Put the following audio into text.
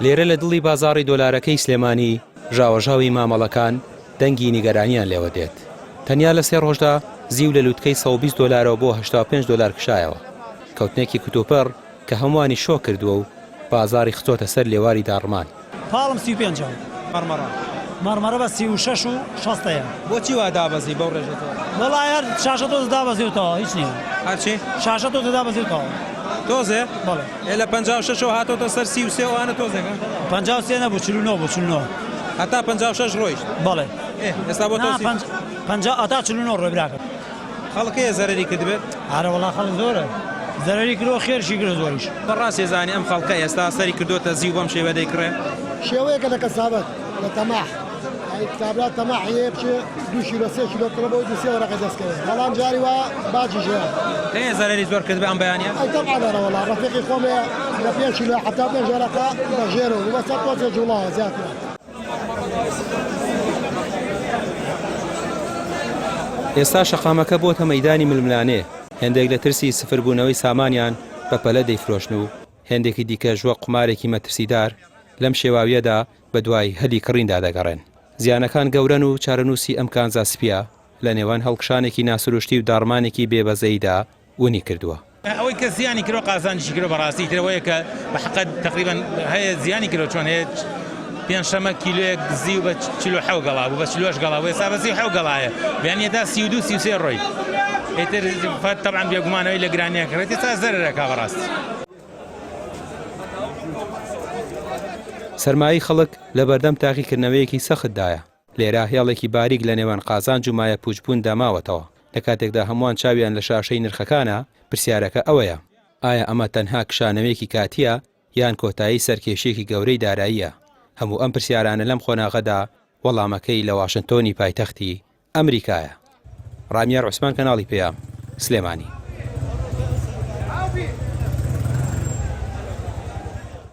لێرە لە دڵی بازاڕی دۆلارەکەی سلێمانی ژاوەژاوی مامەڵەکان دەنگی نیگەرانیان لێوە دێت. تەنیا لە سێ ڕۆژدا زیو لە لوتکەی 120 دۆلارەوە بۆ 85 دۆلار کشایەوە. کەوتنێکی کتوپڕ کە هەمووانی شۆک کردووە و بازاڕی خستۆتە سەر لێواری داڕمان. پاڵم 35 ە. مەڕمەڕە. مەڕمەڕە بە 36 و 60 ەیە. بۆچی وا دابەزی بەو ڕێژە زۆرە؟ وەڵا هەر شاشە تۆزە دابەزیوتەوە هیچ نییە. هەرچی؟ شاشە تۆزە دابەزیوتەوە. تۆزێ؟ بەڵێ. ئێ لە 56 ەوە هاتۆتە سەر 33 ئەوانە تۆزێکە؟ 53 نەبوو 49 بوو 49. هەتا 56 ڕۆیشت. بەڵێ. ئێ ئێستا بۆ تۆ نا پەنجا هەتا 49 ڕۆی براکەم. خەڵک هەیە زەرەری کردبێت؟ ئارە وەڵا خەڵک زۆرە زەرەری کردوە خێرشی کردوە زۆریش. بە ڕاستی زانی ئەم خەڵکە ئێستا سەری کردۆتە زیو بەم شێوە دەیکڕێ؟ شێوەیەکە لە کەسابەت لە تەماح یانی کابرا تەماحی هەیە بچێ دوو کیلۆ سێ کیلۆ بکڕێ بۆی دوو سێ وەرەقەی دەست کەوێ بەڵام جاری وا باجیش هەیە. هەیە زەرەری زۆر کردبێ ئەم بەیانیە؟ ئەی تەبعەن ئەرە وەڵا ڕەفیقی خۆم هەیە لە پێنج کیلۆ 75 وەرەقە بە ژێرەوە بوو بەس هەر تۆزێ جوڵاوە زیاترە. ئێستا شەقامەکە بۆتە مەیدانی ململانێ، هێندێک لە ترسی سفربوونەوەی سامانیان بە پەلە دەیفرۆشن و هێندێکی دیکەش وەک قومارێکی مەترسیدار لەم شێواوییەدا بەدوای هەلی کڕیندا دەگەڕێن. زیانەکان گەورەن و چارەنووسی ئەم کانزا سپییە لە نێوان هەڵکشانێکی ناسروشتی و داڕمانێکی بێ بەزەییدا ونی کردووە. ئەوەی کە زیانی کردوە قازانجیشی کردوە بەڕاستی تر ئەوەیە کە بە حەقەت تەقریبەن هەیە زیانی کردوە چۆن هەیە پێنجشەمە کیلۆیەک زیو بە 47 گەڵا بوو بە 48 گەڵا بوو ئێستا بە 37 گەڵایە بیانی تا 32 33 ڕۆی ئیتر تەبعەن بێگومانەوەی لە گرانیان کڕێت ئێستا زەرەرەکە بەڕاستی. سەرمایەی خەڵک لەبەردەم تاقیکردنەوەیەکی سەختدایە، لێرە هێڵێکی باریک لە نێوان قازانج و مایەپووچبووندا ماوەتەوە، لە کاتێکدا هەمووان چاویان لە شاشەی نرخەکانە، پرسیارەکە ئەوەیە، ئایا ئەمە تەنها کشانەوەیەکی کاتییە یان کۆتایی سەرکێشییەکی گەورەی داراییە؟ هەموو ئەم پرسیارانە لەم قۆناغەدا وەڵامەکەی لە واشنتۆنی پایتەختی ئەمریکایە. ڕامیار عوسمان کەناڵی پەیام، سلێمانی.